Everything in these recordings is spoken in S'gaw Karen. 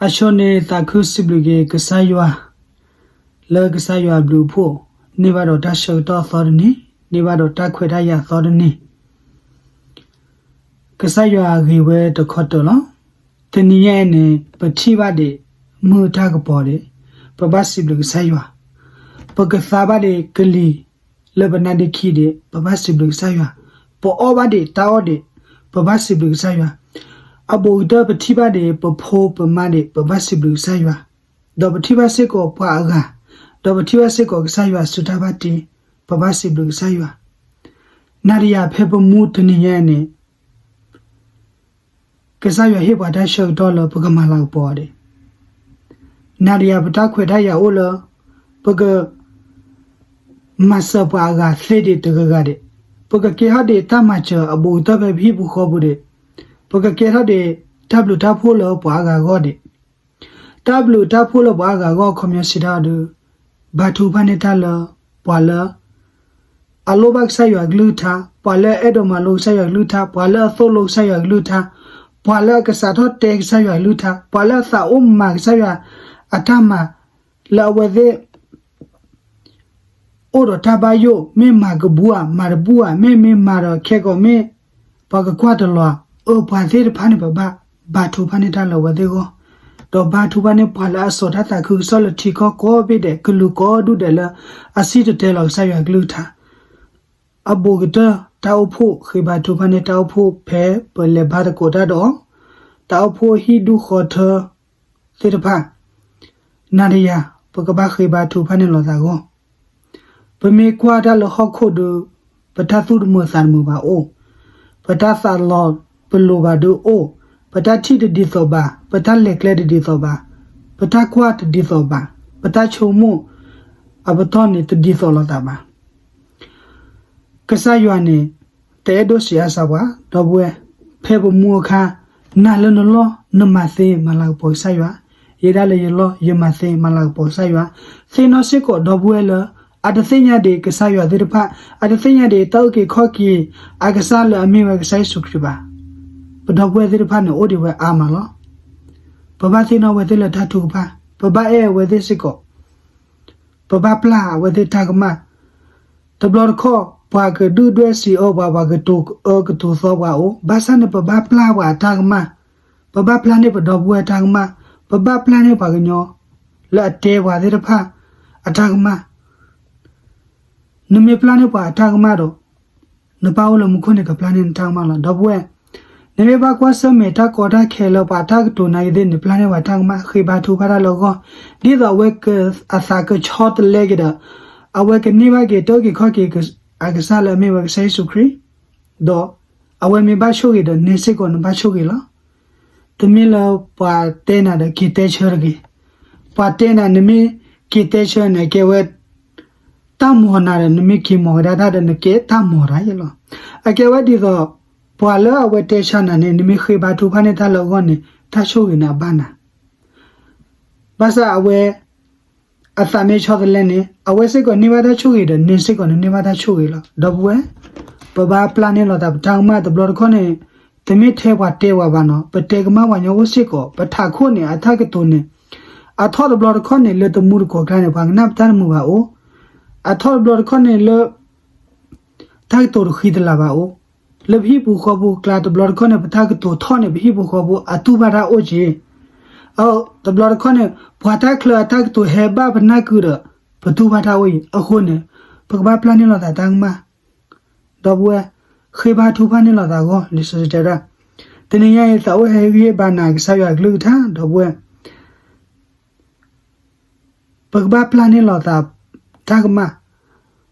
အဆိန့ၣ်သးခုစံးဘျုးက့ၤကစၢ်ယွၤ, လၢကစၢ်ယွၤအဘျုးအဖှိၣ်, န့ၢ်ဘၣ်ဒီးတၢ်ဆၢကတီၢ်အသီတနံၤ, န့ၢ်ဘၣ်ဒီးတၢ်ခွဲးတၢ်ယာ်အသီတနံၤ, ကစၢ်ယွၤအဂ့ၤဝဲတခီတၢၤလီၤ. တနံၤညါအံၤန့ၣ် ပထံၣ်ဘၣ်ဒံးမုၢ်တၢ်ကပီၤဒံး, ပဘၣ်စံးဘျုးကစၢ်ယွၤ, ပကသါဘၣ်ဒံးကလံၤလၢပနါဒ့ခံဒံး, ပဘၣ်စံးဘျုးကစၢ်ယွၤ, ပအီၣ်ဘၣ်ဒံးတၢ်အီၣ်ဒံး, ပဘၣ်စံးဘျုးကစၢ်ယွၤ, အဘူးကတၢၢ်ပထံၣ်ဘၣ်ဒံးပဖိပမါဒံး, ပဘၣ်စံးဘျုးကစၢ်ယွၤ, ဒီးပထံၣ်ဘၣ်စ့ၢ်ကီးပှၤအဂၤ, ဒီးပထံၣ်ဘၣ်စ့ၢ်ကီးကစၢ်ယွၤစုတၢ်ဘၣ်တ့, ပဘၣ်စံးဘျုးကစၢ်ယွၤ. နၤဒီးယၤဖဲပမူတနံၤညါအံၤန့ၣ် ကစၢ်ယွၤဟ့ၣ်ပှၤတၢ်ဆၢကတီၢ်လၢပကမၤလၤကပီၤအီၤဒံး, နၤဒီးယၤပတၢ်ခွဲးတၢ်ယာ်အိၣ်လၢ ပက မၤစၢၤပှၤအဂၤသ့ဒံးတဂၤဂၤဒံး, ပကကဲထီၣ်ဒံးတၢ်မၤစၢၤအဘူးကတၢၢ်ဖဲပဟံၣ်ပူၤဃီပူၤဒံး, ပကကဲထီၣ်ဒံးတၢ်ဘျုးတၢ်ဖှိၣ်လၢပှၤအဂၤအဂီၢ်ဒံး, တၢ်ဘျုးတၢ်ဖှိၣ်လၢပှၤအဂၤအဂီၢ်အခီပညီစံးတၢ်အီၤဒီး ဘါထုကဖၣ်န့ၢ်တၢ်လၢ ပှၤလၢ အလိၣ်ဘၣ်ကစၢ်ယွၤအကလုၢ်ကထါ, ပှၤလၢအအဲၣ်ဒိးမၤလိကစၢ်ယွၤအကလုၢ်ကထါ, ပှၤလၢအသိၣ်လိကစၢ်ယွၤအကလုၢ်ကထါ, ပှၤလၢအကစးထီၣ်တဲကစၢ်ယွၤအကလုၢ်ကထါ, ပှၤလၢအသးအိၣ်မၤကစၢ်ယွၤအတၢ်မၤ လၢအဝဲသ့ၣ် အိၣ်ဒီးတၢ်ဘၣ်ယိၣ်, မ့ၢ်မၤကဘူဧါ, မၤတဘူဧါ, မ့ၢ်မ့ၢ်မၤဒီးခဲကိာ်မ့ၢ် ပှၤကကွၢ်တလီၤဧါ, အၢ ပှၤသ့ၣ်တဖၣ်န့ၣ် ပဘၣ်ဘါထုကဖၣ်န့ၢ်တၢ်လၢအဝဲသ့ၣ်အဂီၢ်, ဒီးဘါထုကဖၣ်န့ၢ်ပှၤလၢအစိာ်တၢ်သးခုကစီၣ်လၢထံကီၢ်ကိးဘ့ၣ်ဒဲး ကလုာ်ကိးဒူၣ်ဒဲးလၢ အစံၣ်တဲၤတဲလီၤကစၢ်ယွၤအကလုၢ်ကထါ အဘူးကတၢၢ်တၢ်အိၣ်ဖှိၣ် ဃ့ဘါထုကဖၣ်န့ၢ်တၢ်အိၣ်ဖှိၣ်ဖဲပလဲၤဘါသကိးတၢ်ဒီး တၢ်အိၣ်ဖှိၣ်ဟံၣ်ဒူၣ်ဃီထၢသ့ၣ်တဖၣ်, နၤဒီးယၤ ပကဘၣ်ဃ့ဘါထုကဖၣ်န့ၢ်လိာ်သးအဂီၢ်, ပမ့ၢ်ကွၢ်တၢ်လၢဟီၣ်ခိၣ်ဒီး ပတၢ်သူၣ်တမုာ်သးတမုာ်ဘၣ်အိၣ်, ပတၢ်သးလီၤပလိာ်ဘၣ်ဒီးအိၣ်, ပတၢ်ထံၣ်တဒ်သိးဘၣ်, ပတၢ်လဲၤကျဲတဒ်သိးဘၣ်, ပတၢ်ကွၢ်တဒ်သိးဘၣ်, ပတၢ်ဆိကမိၣ်အပတီၢ်န့ၣ်တဒ်သိးလိာ်သးဘၣ် ကစၢ်ယွၤန့ၣ် တအဲၣ်ဒိးဆံးအါစှၤပှၤ ဒီပုၢ်ဝဲၢ်, ဖဲပမူအခါ, နၤလၢနလီၢ် နမၤသ့မၤလၤကပီၤကစၢ်ယွၤ, ယဲဒၣ်လၢယလီၢ် ယမၤသ့မၤလၤကပီၤကစၢ်ယွၤ, သ့ၣ်နီၣ်စ့ၢ်ကီးဒီပုၢ်ဝဲၢ်လၢ အတသ့ၣ်ညါဒံးကစၢ်ယွၤသ့ၣ်တဖၣ်, အတသ့ၣ်ညါဒံးတၢ်အုၣ်က့ၤခီၣ်က့ၤအကစၢ်လၢအမ့ၢ်ဝဲကစၢ်ယ့ၣ်ၡူးခရံာ်ဘၣ်. ပဒီပုၢ်ဝဲၢ်သ့ၣ်တဖၣ်န့ၣ်အိၣ်ဒံးဝဲအါမးလီၤ. ပဘၣ်သ့ၣ်နီၣ်အဝဲသ့ၣ်လၢတၢ်ထုကဖၣ်, ပဘၣ်အဲၣ်အဝဲသ့ၣ်စ့ၢ်ကီး, ပဘၣ်ပျၢ်အဝဲသ့ၣ်တၢ်ကမၣ်, တဘျီတခီၣ် ပှၤကဒုၣ်ဒွဲၣ်စံးအၢပှၤ, ပှၤကတိၤအၢကတိၤသီပှၤအိၣ်, ဘၣ်ဆၣ်န့ၣ် ပဘၣ်ပျၢ်ပှၤအတၢ်ကမၣ်, ပဘၣ်ပျၢ်န့ၢ်ပဒီပုၢ်ဝဲၢ်အတၢ်ကမၣ်, ပဘၣ်ပျၢ်န့ၢ်ပှၤကညီလၢအတဲပှၤသ့ၣ်တဖၣ်အတၢ်ကမၣ်. နမ့ၢ်ပျၢ်န့ၢ်ပှၤအတၢ်ကမၣ်ဒီး နပၢ်အိၣ်လၢမူခိၣ်န့ၣ် ကပျၢ်န့ၢ်နတၢ်ကမၣ်လီၤ. ဒီပုၢ်ဝဲၢ်, နမ့ၢ်ဘၣ်ကွၢ်ဆၢၣ်မဲာ်တၢ်ကီတၢ်ခဲလၢပှၤတၢ်ကတိၤနၤဂ့ၤသ့ၣ်န့ၣ် ပျၢ်န့ၢ်ပှၤတၢ်ကမၣ်, ဃ့ဘါထုကဖၣ်တၢ်လၢအဂီၢ်, ဒ်သိးအဝဲအသးကဆီတလဲက့ၤဒီး အဝဲကန့ၢ်ဘၣ်က့ၤတၢ်အုၣ်က့ၤခီၣ်က့ၤအကစၢ်လၢအမ့ၢ်ဝဲကစၢ်ယ့ၣ်ၡူးခရံာ်, ဒီးအဝဲမ့ၢ်ဘၣ်ဆိၣ်ဂ့ၤဒီး နစ့ၢ်ကီးနဘၣ်ဆိၣ်ဂ့ၤလီၤ. တမ့ၢ်လၢပှၤတဲနၤဒီးက့ၤတဲဆၢတဂ့ၤ. ပှၤတဲနၤ နမ့ၢ်က့ၤတဲဆၢန့ၣ် အကဲဝဲ တၢ်မီၤနၤဒီး နမ့ၢ်က့ၤမီၤကဒါတၢ်ဒီး နကဲတၢ်မီၤတၢ်ယဲလီၤ. အကဲဝဲဒ်သိး ပှၤလၢအဝဲတဲဆၢနၤန့ၣ် နမ့ၢ်ဃ့ဘါထုကဖၣ်န့ၢ်တၢ်လၢအဂီၢ်န့ၣ် တၢ်ဆိၣ်ဂ့ၤန့ၣ်အဘၣ်နၤ. ဘၣ်ဆၣ်အဝဲ အသးမ့ၢ်ဆီတလဲန့ၣ် အဝဲစ့ၢ်ကီးန့ၢ်ဘၣ်တၢ်ဆိၣ်ဂ့ၤဒီး နစ့ၢ်ကီးနန့ၢ်ဘၣ်တၢ်ဆိၣ်ဂ့ၤလီၤ. ဒီပုၢ်ဝဲၢ်, ပဘၣ်ပျၢ်န့ၢ်လိာ်သးပတၢ်ကမၣ်တဘျီတခီၣ်န့ၣ်, တမ့ၢ်ထဲပှၤတဲပှၤဘၣ်နီၤ, ပတဲကမၣ်ပှၤညီအိၣ်စ့ၢ်ကီး, ပထးခိၣ်န့ၣ် အတၢ်ကတိၤန့ၣ်, အထီၣ်တဘျီတခီၣ်န့ၣ် လၢတမူတကိးကျါန့ၣ် ပှၤကနၣ်ပတၢ်တမုာ်ဘၣ်အိၣ်, အထီၣ်တဘျီတခီၣ်န့ၣ်လၢ တၢ်ကတိၤတဃံတလၤဘၣ်အိၣ်, လၢပဟံၣ်ပူၤဃီပူၤကျါတဘျီတခီၣ်န့ၣ် ပတၢ်ကတိၤထီၣ်န့ၣ် ပဟံၣ်ပူၤဃီပူၤအတူၢ်ဘၣ်တၢ်အိၣ်က့ၤ, တဘျီတခီၣ်န့ၣ် ပှၤတၢ်ချၢအတၢ်ကတိၤဟဲဘၣ်ပနၢ်ကုာ်ဒီး ပတူၢ်ဘၣ်တၢ်အိၣ်အံၤအဃိန့ၣ်, ပကဘၣ်ပျၢ်န့ၢ်လိာ်သးတၢ်ကမၣ်, ဒီပုၢ်ဝဲၢ်, ဃ့ဘါထုကဖၣ်န့ၢ်လိာ်သးအဂီၢ် လံာ်စီဆှံတဲဒၣ်, တနံၤညါအံၤ သးအိၣ်ဟဲဟ့ၣ်ဂံၢ်ဟ့ၣ်ဘါနၤကစၢ်ယွၤအကလုၢ်ကထါ ဒီပုၢ်ဝဲၢ် ပကဘၣ်ပျၢ်န့ၢ်လိာ်သးတၢ်ကမၣ်,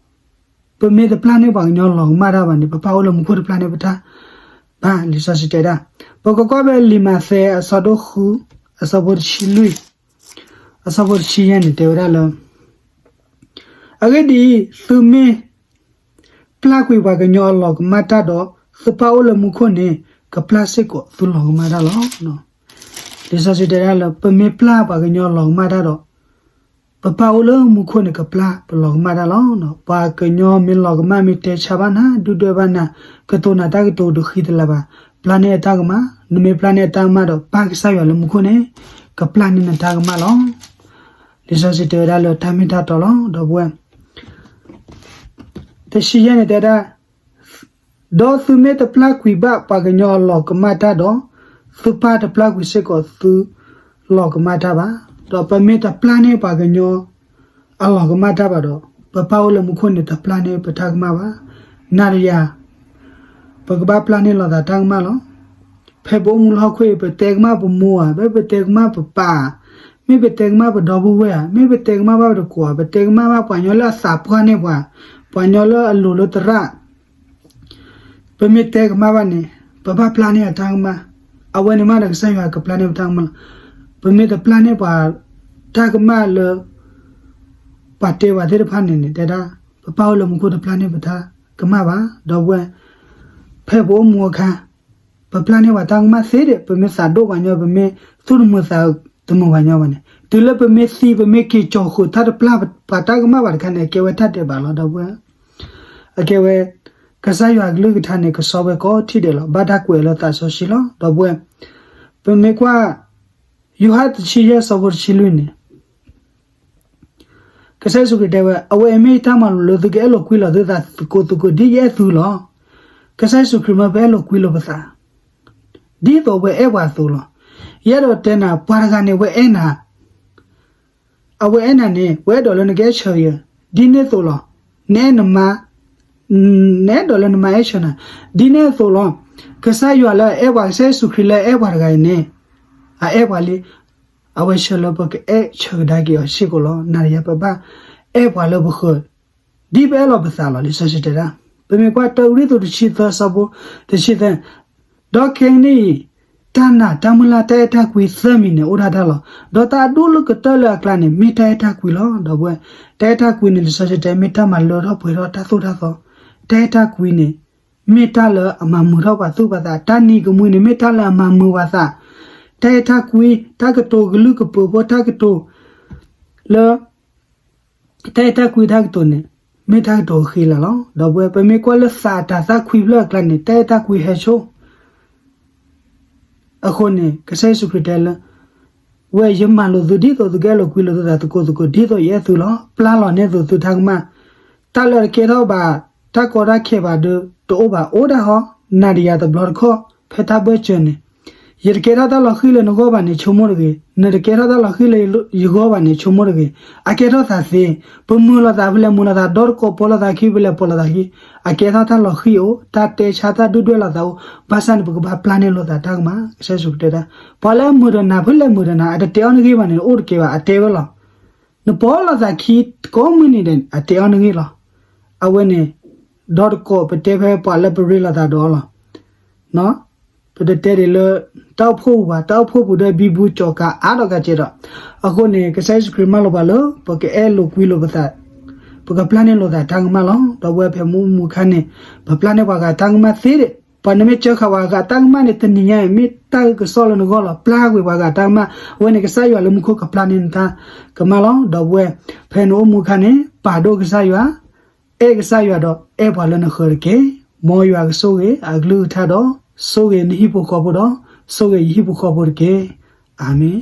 ပမ့ၢ်တပျၢ်န့ၢ်ပှၤကညီလီၤကမၣ်တၢ်ဘၣ်န့ၣ် ပပၢ်အိၣ်လၢမူခိၣ်တပျၢ်န့ၢ်ပတၢ်ဘၣ် လံာ်စီဆှံတဲဒၣ်, ပကကွၢ်ဖဲလံာ်မးသဲအဆၢဒိၣ်ဃု အဆၢဖိတဆံလွံၢ်, အဆၢဖိတဆံယဲၢ်န့ၣ် တဲဝဲဒၣ်လၢ အဂ့ၢ်ဒ်အံၤ, သုမ့ၢ်ပျၢ်ကွံာ်ပှၤကညီအလီၤကမၣ်တၢ်ဒီး, သုပၢ်အိၣ်လၢမူခိၣ်န့ၣ် ကပျၢ်စ့ၢ်ကီးသုလီၤကမၣ်တၢ်လီၤ. လံာ်စီဆှံတဲဒၣ်လၢ ပမ့ၢ်ပျၢ်ပှၤကညီအလီၤကမၣ်တၢ်ဒီး, ပပၢ်အိၣ်လၢမူခိၣ်န့ၣ် ကပျၢ်ပလီၤကမၣ်တၢ်လီၤ. ပှၤကညီမ့ၢ်လီၤကမၣ် မ့ၢ်တဲဆါဘၣ်နၤ, ဒုၣ်ဒွဲၣ်ဘၣ်နၤ, ကတိၤနၤတၢ်ကတိၤတဃံတလၤဘၣ်, ပျၢ်န့ၢ်အတၢ်ကမၣ်, နမ့ၢ်ပျၢ်န့ၢ်အတၢ်ကမၣ်ဒီး ပၢ်ကစၢ်ယွၤလၢမူခိၣ်န့ၣ် ကပျၢ်န့ၢ်နတၢ်ကမၣ်လီၤ. လံာ်စီဆှံတဲဝဲဒၣ်လၢတၢ်မ့ၢ်တၢ်တီလီၤ ဒီပုၢ်ဝဲၢ်. တဆံယဲၢ်န့ၣ်တဲဒၣ်, ဒီးသုမ့ၢ်တပျၢ်ကွံာ်ဘၣ်ပှၤကညီအလီၤကမၣ်တၢ်ဒီး, သုပၢ်တပျၢ်ကွံာ်စ့ၢ်ကီးသုလီၤကမၣ်တၢ်ဘၣ်. ဒီးပမ့ၢ်တပျၢ်န့ၢ်ပှၤကညီ အလီၤကမၣ်တၢ်ဘၣ်ဒီး, ပပၢ်အိၣ်လၢမူခိၣ်န့ၣ် တပျၢ်န့ၢ်ပတၢ်ကမၣ်ဘၣ်. နၤဒီးယၤ ပကဘၣ်ပျၢ်န့ၢ်လိာ်သးတၢ်ကမၣ်လီၤ. ဖဲပအိၣ်မူလၢဟီၣ်ခိၣ်အံၤ ပတဲကမၣ်ပမိၢ်ဧါ, မ့ၢ်ပတဲကမၣ်ပပၢ်ဧါ, မ့ၢ်ပတဲကမၣ်ပဒီပုၢ်ဝဲၢ်ဧါ, မ့ၢ်ပတဲကမၣ်ဘၣ်ပတကိးဧါ, ပတဲကမၣ်ဘၣ်ပှၤကညီလၢအသးပှၢ်န့ၢ်ပှၤ, ပှၤကညီလၢအလိၤလၢသရၣ် ပမ့ၢ်တဲကမၣ်ဘၣ်န့ၣ် ပဘၣ်ပျၢ်န့ၢ်အတၢ်ကမၣ်. အဝဲန့ၣ်မးဒီးကစၢ်ယွၤကပျၢ်န့ၢ်ပတၢ်ကမၣ်လီၤ. ပမ့ၢ်တပျၢ်န့ၢ်ပှၤတၢ်ကမၣ်လၢ ပှၤတဲပှၤသ့ၣ်တဖၣ်န့ၣ်န့ၣ် တဲဒၣ် ပပၢ်အိၣ်လၢမူခိၣ်တပျၢ်န့ၢ်ပတၢ်ကမၣ်ဘၣ် ဒီပုၢ်ဝဲၢ်. ဖဲပအိၣ်မူအခါ ပပျၢ်န့ၢ်ပှၤတၢ်ကမၣ်သ့ဒီး ပမ့ၢ်သးဒိၣ်ပှၤကညီ ပမ့ၢ်သူၣ်တမုာ်သးတမုာ်ပှၤကညီဘၣ်န့ၣ် တုၤလၢပမ့ၢ်သံ ပမ့ၢ်က့ၤကၠီၤဃုာ်တၢ်တပျၢ်ပှၤတၢ်ကမၣ်ဘၣ်တခါန့ၣ် အကဲဝဲတၢ်ဒဲးဘးလီၤ ဒီပုၢ်ဝဲၢ်. အကဲဝဲ ကစၢ်ယွၤအကလုၢ်ကထါန့ၣ် ကစီဝဲကိးထံၣ်ဒဲးလီၤ. ဘၣ်တၢ်ကွဲးလၢသးစီဆှံလီၤ ဒီပုၢ်ဝဲၢ်. ပမ့ၢ်ကွၢ် ယိၤဟၣ်တဆံယဲၢ်ဆၢဖိတဆံလွံၢ်န့ၣ် ကစၢ်ယ့ၣ်ၡူးခရံာ်တဲဝဲ အဝဲအံၤမ့ၢ်ယတၢ်မၤလိာ်လၢသုကအဲၣ်လိာ်ကွံလိာ်သုသးသကိးသကိး ဒ်ယအဲၣ်သုလီၤ. ကစၢ်ယ့ၣ်ၡူးခရံာ်မၢပအဲၣ်လိာ်ကွံလိာ်ပသး ဒ်သိးအဝဲအဲၣ်ပှၤအသိးလီၤ. ယအဲၣ်ဒိးတဲနၤ ပှၤတဂၤန့ၣ် အဝဲအဲၣ်နၤ အဝဲအဲၣ်နၤန့ၣ် အဝဲအဲၣ်ဒိးလၢနကအဲၣ်ဆၢယၤ ဒ်န့ၣ်အသိးလီၤ. နအဲၣ်နမါ နအဲၣ်ဒိးလၢနမါအဲၣ်ဆၢနၤ ဒ်န့ၣ်အသိးလီၤ. ကစၢ်ယွၤလၢအအဲၣ်ပှၤ ကစၢ်ယ့ၣ်ၡူးခရံာ်လၢအအဲၣ်ပှၤတဂၤအံၤန့ၣ် အအဲၣ်ပှၤလံ အဝဲဆၢလၢပကအဲၣ်ဆၢကဒါက့ၤအီၤစ့ၢ်ကီးလီၤ. နၤဒီးယၤပဘၣ်အဲၣ်ပှၤလၢပဃၢၤ ဒ်ပအဲၣ်လီၤပသးလီၤ. လံာ်စီဆှံတဲဒၣ် ပမ့ၢ်ကွၢ်တၢကရံၣ်သူးတဆံသၢဆၢဖိတဆံသၢ ဒီးခဲကနံၣ်အံၤ တၢ်နာ်တၢ်မုၢ်လၢ် တၢ်အဲၣ်တၢ်ကွံသၢမံၤန့ၣ် အိၣ်ဒၣ်တၢ်လီၤ. ဒီးတၢ်အဒိၣ်လၢကတၢၢ်လၢအကျါန့ၣ် မ့ၢ်တၢ်အဲၣ်တၢ်ကွံလီၤ ဒီပုၢ်ဝဲၢ်. တၢ်အဲၣ်တၢ်ကွံန့ၣ် လံာ်စီဆှံတဲ မ့ၢ်တၢ်မၤလၢထီၣ်ပှဲၤထီၣ်တၢ်သိၣ်တၢ်သီ. တၢ်အဲၣ်တၢ်ကွံန့ၣ် မ့ၢ်တၢ်လၢအမၤမုာ်ထီၣ်ပှၤသူၣ်ပှၤသး, တၢ်နံၤကမှံန့ၣ် မ့ၢ်တၢ်လၢအမၤမုာ်ပှၤသး. တၢ်အဲၣ်တၢ်ကွံ တၢ်ကတိၤကလုၢ်ကပၢၤဖိ တၢ်ကတိၤလၢ တၢ်အဲၣ်တၢ်ကွံတၢ်ကတိၤန့ၣ် မ့ၢ်တၢ်ကတိၤအဃံအလၤလီၤ. ဒီပုၢ်ဝဲၢ် ပမ့ၢ်ကွၢ်လၢသးအတၤသၣ်ခွံဖျၢၣ်အကျါန့ၣ် တၢ်အဲၣ်တၢ်ကွံဟဲဆိ အဃိန့ၣ် ကစၢ်ယ့ၣ်ၡူးခရံာ်တဲလၢ ဝဲယမၤလိာ်သုဒ်သိးသုကအဲၣ်လိာ်ကွံလိာ်သုသးသကိးသကိး ဒ်သိးယအဲၣ်သုလီၤ. ပျၢ်လီၤန့ၢ်သုသုတၢ်ကမၣ်. တၢ်လၢတကဲထီၣ်ဘၣ် တၢ်ကီတၢ်ခဲဘၣ်ဒီး တအိၣ်ဘၣ် အိၣ်ဒၣ်ဟီ, နၤဒီးယၤတဘျီတခီၣ် ဖဲတၢ်ဘၢၣ်စၢၤန့ၣ် ယတကဲထီၣ်တၢ်လီၤဃံၤလၢနဂီၢ်ဘၣ်န့ၣ် ဆိကမိၣ်တဂ့ၤ, နတကဲထီၣ်တၢ်လီၤဃံၤလၢယဂီၢ်ဘၣ်န့ၣ် ဆိကမိၣ်တဂ့ၤ. အကဲထီၣ်သးသ့, ပမုာ်လိာ်သးဖဲလဲၣ်မုာ်လိာ်သး, ဒီးတကိးပိာ်လိာ်သးခံဖဲလဲၣ်ပိာ်လိာ်သးခံ, အကဲထီၣ်တၢ်လီၤဃံၤအိၣ်, တၢ်တဲဆါတၢ်ဒုၣ်ဒွဲၣ်လိာ်သးအိၣ်, ဘၣ်ဆၣ်န့ၣ် ပကဘၣ်ပျၢ်န့ၢ်လိာ်သးတၢ်ကမၣ်. ကစၢ်ယ့ၣ်ၡူးတဲဒၣ် ပှၤလၢအမုာ်ဒီးနၤ ဖဲလဲၣ်မုာ်ဒီးနၤ အတတဲအီၤနဂ့ၢ်ဘၣ်န့ၣ် အိၣ်တကဲဘၣ် အတဲဝဲလီၤ. နပိာ်လိာ်သးခံကိးမုၢ်နံၤဒဲး အတဲအီၤနဂ့ၢ်လီၤ. အဝဲန့ၣ် ဒီးတကိး ပတဲဖဲပှၤလၢပရ့လိာ်သးဒီးအီၤလီၤ. ပတတဲဒ်လၢ တၢ်အိၣ်ဖှိၣ်ပူၤဘၣ်, တၢ်အိၣ်ဖှိၣ်ပူၤဒီးဘံဘူကၠီၤကးအါထီၣ်ကးကဲဒီး, အဃိန့ၣ် ကစၢ်ယ့ၣ်ၡူးခရံာ်မၢလိာ်ပှၤလၢ ပကအဲၣ်လိာ်ကွံလိာ်ပသး, ပကပျၢ်န့ၢ်လိာ်သးတၢ်ကမၣ်လီၤ. ဒီပုၢ်ဝဲၢ် ဖဲမုၢ်မုၢ်ခါန့ၣ် ပပျၢ်န့ၢ်ပှၤဂၤတၢ်ကမၣ်သ့ဒံး, ပှၤနမ့ၢ်စၢဃာ်ပှၤဂၤတၢ်ကမၣ်န့ၣ် တနံၤညါအံၤ မ့ၢ်တၢ်အုကစီၣ်လၢနဂီၢ်လီၤ. ပျၢ်ကွံာ်ပှၤဂၤတၢ်ကမၣ်, အဝဲန့ၣ်ကစၢ်ယွၤလၢမူခိၣ်ကပျၢ်န့ၢ်နတၢ်ကမၣ်လီၤ. ဒီပုၢ်ဝဲၢ် ဖဲနအိၣ်မူအခါန့ၣ် ပာ်ဒိၣ်ကစၢ်ယွၤ အဲၣ်ကစၢ်ယွၤဒီးအဲၣ်ပှၤလၢနဃၢၤတက့ၢ်. မ်ယွၤကဆိၣ်ဂ့ၤ အကလုၢ်ကထါဒီး ဆိၣ်ဂ့ၤနဟံၣ်ဖိဃီဖိဒီး ဆိၣ်ဂ့ၤယဟံၣ်ဖိဃီဖိတက့ၢ်. အၤမ့ၣ်.